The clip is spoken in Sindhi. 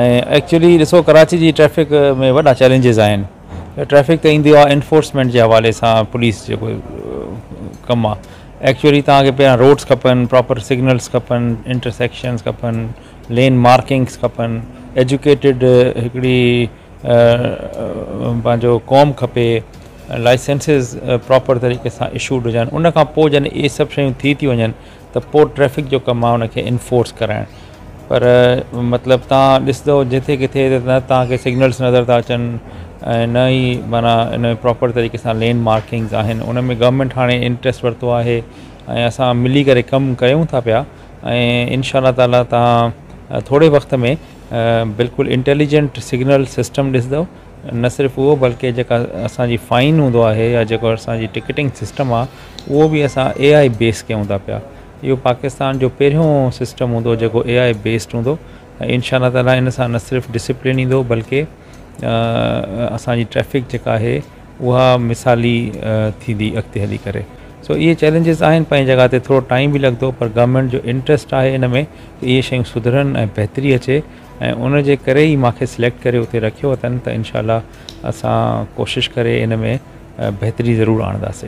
۽ ايڪچولي ڏسو ڪراچي جي ٽريفڪ ۾ وڏا چئلينجز آهن. ٽريفڪ ته ايندي آهي انفورسمينٽ جي حوالي سان پوليس جيڪو ڪم آهي ايڪچولي توهان کي پهريان روڊس کپن، پراپر سگنلس کپن، انٽرسيڪشنس کپن، لين مارڪنگس کپن، ايجوڪيٽيڊ هڪڙي پنهنجو قوم کپي، لائسنسز پراپر طريقي سان اشوڊ هجن. ان کان پوء جڏهن اهي سڀ شيون ٿي ٿي وڃن ته پوء ٽريفڪ جو ڪم آهي ان کي انفورس ڪرائڻ. پر مطلب توهان ڏسندو جتي ڪٿي نه توهان کي سگنلس نظر ٿا اچن ۽ نه ئي معنيٰ ان ۾ پراپر طريقي سان لين مارڪنگز آهن. ان ۾ گورنمينٽ هاڻي انٽرسٽ ورتو آهي ۽ اسان ملي ڪري ڪم ڪيون ٿا پيا ۽ انشاء الله تعاليٰ توهان ٿوري وقت ۾ بلڪل انٽيليجنٽ سگنل سسٽم ڏسندو. نه صرف اهو بلڪه جيڪا اسان جي فائن هوندو آهي يا جيڪو اسان جي ٽڪيٽنگ سسٽم آهي اهو به اسان اي آء بيس ڪيون ٿا پيا. اهو پاڪستان جو پهريون سسٽم هوندو جيڪو اي آء بيسڊ هوندو ۽ انشاء الله تعاليٰ ان سان نه صرف ڊسپلين ايندو بلڪه اسان جي ٽريفڪ جيڪا آهي اها مثالي ٿيندي اڳتي هلي ڪري. سو اهي چئلينجز آهن پنهنجي جڳهه تي، ٿورو ٽائيم به لڳندو پر گورنمينٽ جو انٽرسٽ آهي ان ۾ ته اهي شيون سڌرن ۽ بهتري اچي ۽ ان جي ڪري ئي مون کي سليڪٽ ڪري اتي رکيو اٿن ته انشاء الله اسان ڪوشش ڪري ان ۾ بهتري ضرور آڻنداسين.